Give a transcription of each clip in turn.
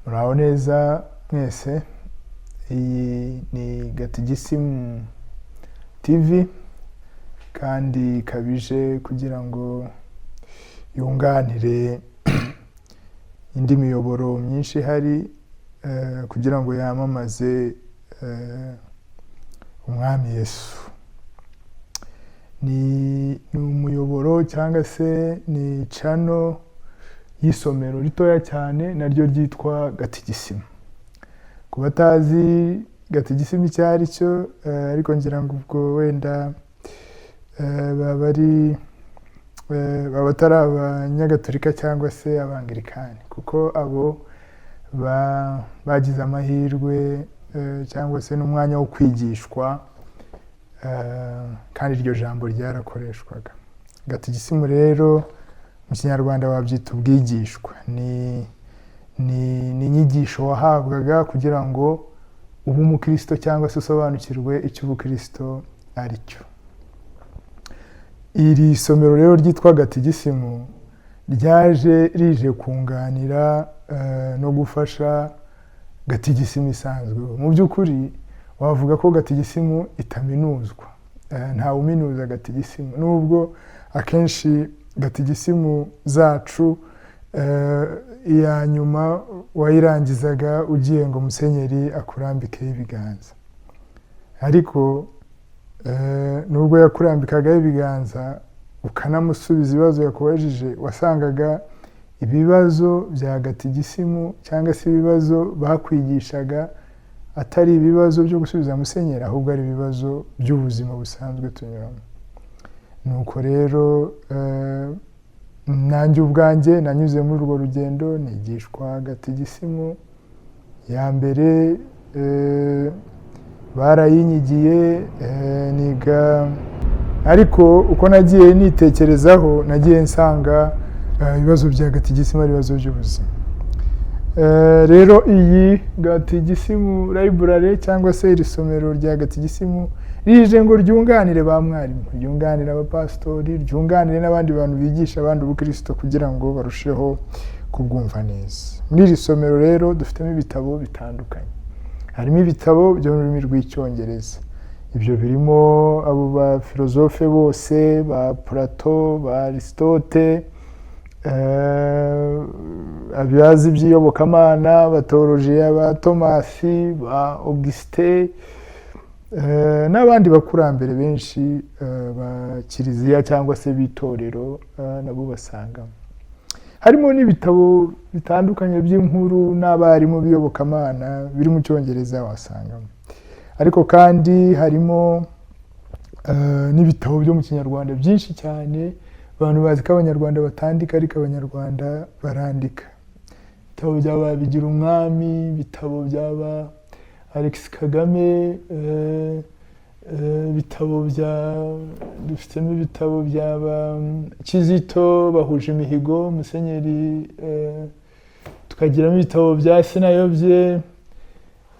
Muraho neza mwese, iyi ni Gatigisimu TV kandi ikaba ije kugira ngo yunganire indi miyoboro myinshi ihari kugira ngo yamamaze Umwami Yesu. Ni umuyoboro cyangwa se ni channel y'isomero ritoya cyane naryo ryitwa Gatigisimu. Ku batazi Gatigisimu icyo ari cyo, ariko ngira ngo ubwo wenda baba ari baba atari Abanyagatolika cyangwa se Abangilikani, kuko abo bagize amahirwe cyangwa se n'umwanya wo kwigishwa, kandi iryo jambo ryarakoreshwaga. Gatigisimu rero mu Kinyarwanda wabyita ubwigishwa. Ni inyigisho wahabwaga kugira ngo ube umukristo cyangwa se usobanukirwe icyo ubukristo ari cyo. Iri somero rero ryitwa Gatigisimu ryaje rije kunganira no gufasha gatigisimu isanzwe. Mu by'ukuri wavuga ko gatigisimu itaminuzwa, ntawe uminuza gatigisimu, nubwo akenshi gatigisimu zacu iya nyuma wayirangizaga ugiye ngo musenyeri akurambikeho ibiganza, ariko nubwo yakurambikagaho ibiganza ukanamusubiza ibibazo yakubajije, wasangaga ibibazo bya gatigisimu cyangwa se ibibazo bakwigishaga atari ibibazo byo gusubiza musenyeri, ahubwo ari ibibazo by'ubuzima busanzwe tunyuramo. Nuko rero nanjye ubwanjye nanyuze muri urwo rugendo, nigishwa gatigisimu ya mbere, barayinyigiye, niga, ariko uko nagiye nitekerezaho nagiye nsanga ibibazo bya gatigisimu ari ibibazo by'ubuzima. Rero iyi Gatigisimu Library cyangwa se iri somero rya gatigisimu rije ngo ryunganire ba mwarimu, ryunganire abapasitori, ryunganire n'abandi bantu bigisha abandi ubukristo kugira ngo barusheho kubwumva neza. Muri iri somero rero dufitemo ibitabo bitandukanye. Harimo ibitabo byo mu rurimi rw'Icyongereza, ibyo birimo abo ba filozofe bose, ba Plato, ba Aristote, abazi iby'iyobokamana, abatolojiya, ba Tomasi, ba Augustin, n'abandi bakurambere benshi ba kiliziya cyangwa se b'itorero, nabo basangamo. Harimo n'ibitabo bitandukanye by'inkuru n'abarimu b'iyobokamana biri mu Cyongereza wasangamo, ariko kandi harimo n'ibitabo byo mu Kinyarwanda byinshi cyane. Abantu bazi ko Abanyarwanda batandika, ariko Abanyarwanda barandika. Ibitabo byaba Bigirumwami, ibitabo byaba Alex Kagame, ibitabo bya dufitemo ibitabo byaba Kizito bahuje imihigo musenyeri, tukagiramo ibitabo bya Sinayobye,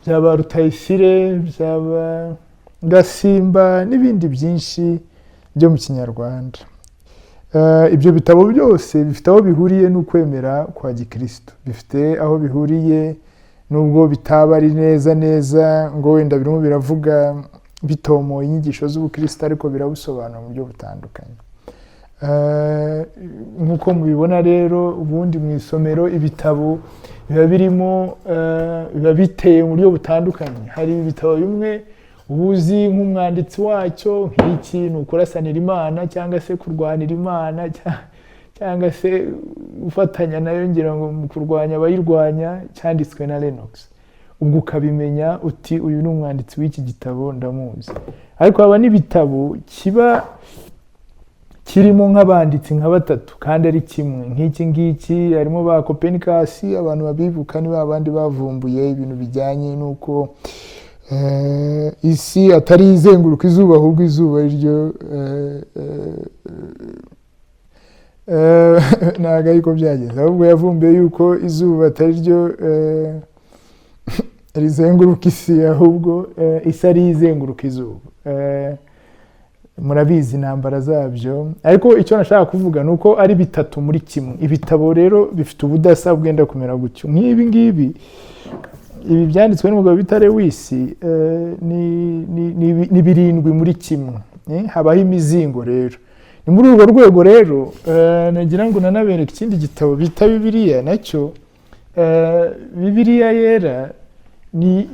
byaba Rutayisire, byaba Gasimba n'ibindi byinshi byo mu Kinyarwanda. Ibyo bitabo byose bifite aho bihuriye n'ukwemera kwa gikristo, bifite aho bihuriye nubwo bitaba ari neza neza ngo wenda birimo biravuga bitomoye inyigisho z'ubukristo, ariko birabusobanura mu buryo butandukanye. Nk'uko mubibona rero, ubundi mu isomero ibitabo biba birimo biba biteye mu buryo butandukanye. Hari ibitabo bimwe uba uzi nk'umwanditsi wacyo, nk'iki ni ukurasanira Imana cyangwa se kurwanira Imana cyangwa se gufatanya nayo, ngira ngo mu kurwanya abayirwanya, cyanditswe na Lennox. Ubwo ukabimenya uti uyu ni umwanditsi w'iki gitabo, ndamuzi. Ariko haba n'ibitabo kiba kirimo nk'abanditsi nka batatu kandi ari kimwe, nk'iki ngiki harimo ba Copernicus. Abantu babibuka ni ba bandi bavumbuye ibintu bijyanye n'uko isi atari izenguruka izuba, ahubwo izuba ari ryo ntabwo ariko byagenze, ahubwo yavumbuye yuko izuba atari ryo rizenguruka isi, ahubwo isi ari izenguruka izuba. Murabizi intambara zabyo. Ariko icyo nashaka kuvuga ni uko ari bitatu muri kimwe. Ibitabo rero bifite ubudasa bwenda kumera gutyo. Nk'ibi ngibi, ibi byanditswe n'umugabo bita Lewis, ni birindwi muri kimwe. Habaho imizingo rero. Ni muri urwo rwego rero nagira ngo nanabereke ikindi gitabo bita Bibiliya nacyo. Bibiliya Yera ni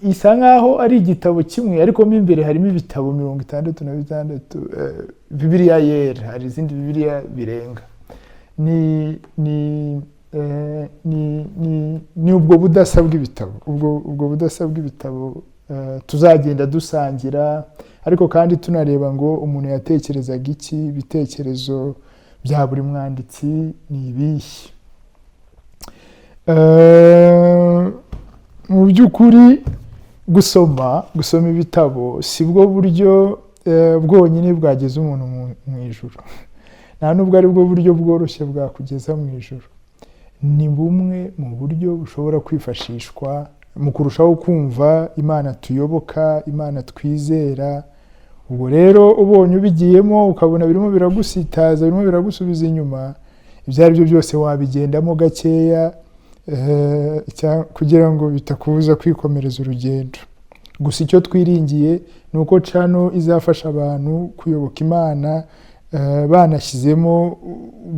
isa nkaho ari igitabo kimwe, ariko mo imbere harimo ibitabo 66. Bibiliya Yera, hari izindi Bibiliya birenga. Ni ubwo budasa bw'ibitabo, ubwo budasa bw'ibitabo tuzagenda dusangira, ariko kandi tunareba ngo umuntu yatekerezaga iki, ibitekerezo bya buri mwanditsi ni ibihe. Mu by'ukuri gusoma ibitabo si bwo buryo bwonyine bwageza umuntu mu ijuru, nta nubwo ari bwo buryo bworoshye bwakugeza mu ijuru. Ni bumwe mu buryo bushobora kwifashishwa mu kurushaho kumva Imana tuyoboka, Imana twizera. Ubwo rero ubonye ubigiyemo ukabona birimo biragusitaza, birimo biragusubiza inyuma, ibyo ari byo byose wabigendamo gakeya kugira ngo bitakubuza kwikomereza urugendo. Gusa icyo twiringiye ni uko channel izafasha abantu kuyoboka Imana banashyizemo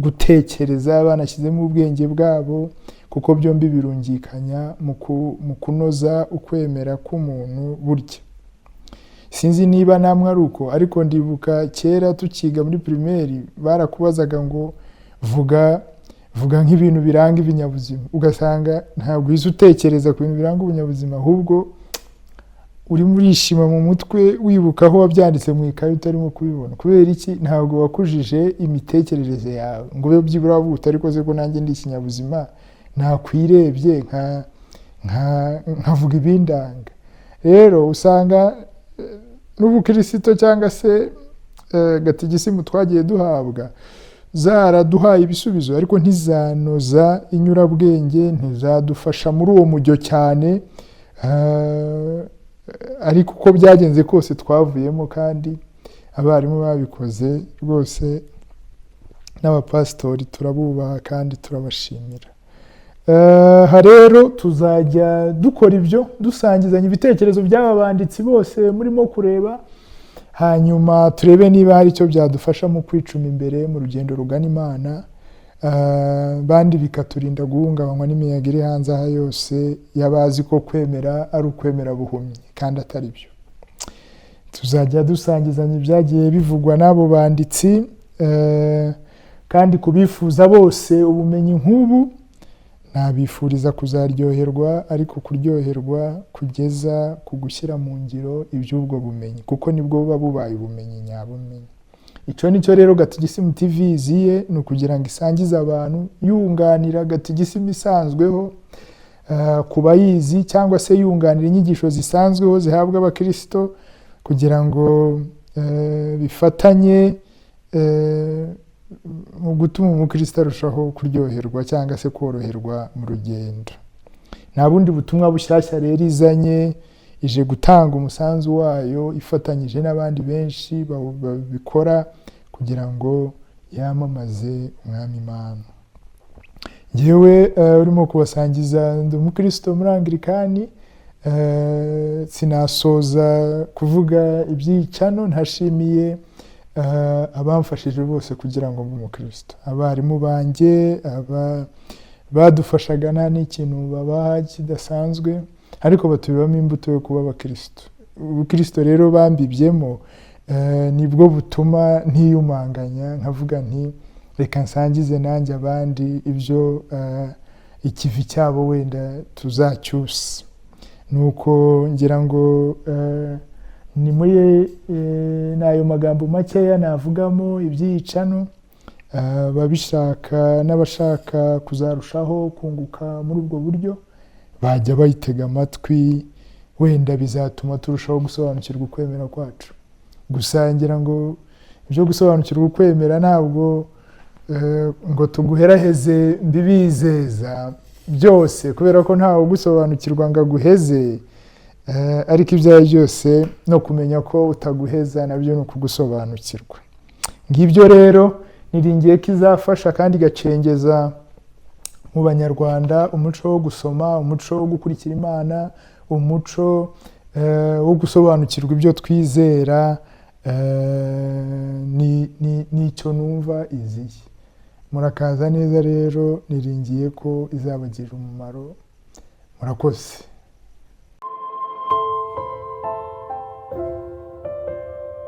gutekereza, banashyizemo ubwenge bwabo, kuko byombi birungikanya mu kunoza ukwemera k'umuntu. Burya sinzi niba namwe ari uko, ariko ndibuka kera tukiga muri primaire barakubazaga ngo vuga nk'ibintu biranga ibinyabuzima, ugasanga ntabwo uhise utekereza ku bintu biranga ubunyabuzima, ahubwo urimo urishima mu mutwe wibuka aho wabyanditse mu ikayi utarimo kubibona. Kubera iki? Ntabwo wakujije imitekerereze yawe ngo ube byibura wavuga uti: "Ariko se ko nanjye ndi ikinyabuzima, nakwirebye nkavuga ibindanga?" Rero usanga n'ubukirisito cyangwa se gatigisimu twagiye duhabwa zaraduhaye ibisubizo, ariko ntizanoza inyurabwenge, ntizadufasha muri uwo mujyo cyane. Ariko uko byagenze kose twavuyemo, kandi abarimu babikoze rwose n'abapasitori turabubaha kandi turabashimira. Aha rero tuzajya dukora ibyo, dusangizanya ibitekerezo by'aba banditsi bose murimo kureba, hanyuma turebe niba hari icyo byadufasha mu kwicuma imbere mu rugendo rugana Imana, bandi bikaturinda guhungabanywa n'imiyaga iri hanze aha yose y'abazi ko kwemera ari ukwemera buhumyi kandi atari byo. Tuzajya dusangizanya ibyagiye bivugwa n'abo banditsi, kandi ku bifuza bose ubumenyi nk'ubu nabifuriza kuzaryoherwa, ariko kuryoherwa kugeza ku gushyira mu ngiro iby'ubwo bumenyi, kuko nibwo buba bubaye ubumenyi nyabumenyi. Icyo ni cyo rero Gatigisimu TV iziye, ni ukugira ngo isangize abantu, yunganira gatigisimu isanzweho ku bayizi, cyangwa se yunganira inyigisho zisanzweho zihabwa abakirisito, kugira ngo bifatanye mu gutuma umukristo arushaho kuryoherwa cyangwa se koroherwa mu rugendo. Nta bundi butumwa bushyashya rero izanye, ije gutanga umusanzu wayo ifatanyije n'abandi benshi babikora kugira ngo yamamaze Umwami Imana. Ngewe urimo kubasangiza ndi umukristo muri Anglikani. Sinasoza kuvuga iby'iyi channel ntashimiye abamfashije bose kugira ngo mbe umukristo, abarimu banjye, badufashaga nta n'ikintu babaha kidasanzwe, ariko batubibamo imbuto yo kuba abakristo. Ubukristo rero bambibyemo nibwo butuma ntiyumanganya nkavuga nti: "Reka nsangize nanjye abandi ibyo ikivi cyabo wenda tuzacyusa." Nuko ngira ngo ni muri n'ayo magambo makeya navugamo iby'iyi channel. Ababishaka n'abashaka kuzarushaho kunguka muri ubwo buryo bajya bayitega amatwi, wenda bizatuma turushaho gusobanukirwa ukwemera kwacu. Gusa ngira ngo ibyo gusobanukirwa ukwemera ntabwo ngo tuguheraheze mbibizeza byose, kubera ko ntawe ugusobanukirwa ngo aguheze. Ariko ibyo ari byo byose, no kumenya ko utaguheza nabyo ni ukugusobanukirwa. Ngibyo rero, niringiye ko izafasha kandi igacengeza mu Banyarwanda umuco wo gusoma, umuco wo gukurikira Imana, umuco wo gusobanukirwa ibyo twizera. Nicyo numva iziye. Murakaza neza rero, niringiye ko izabagirira umumaro. Murakoze.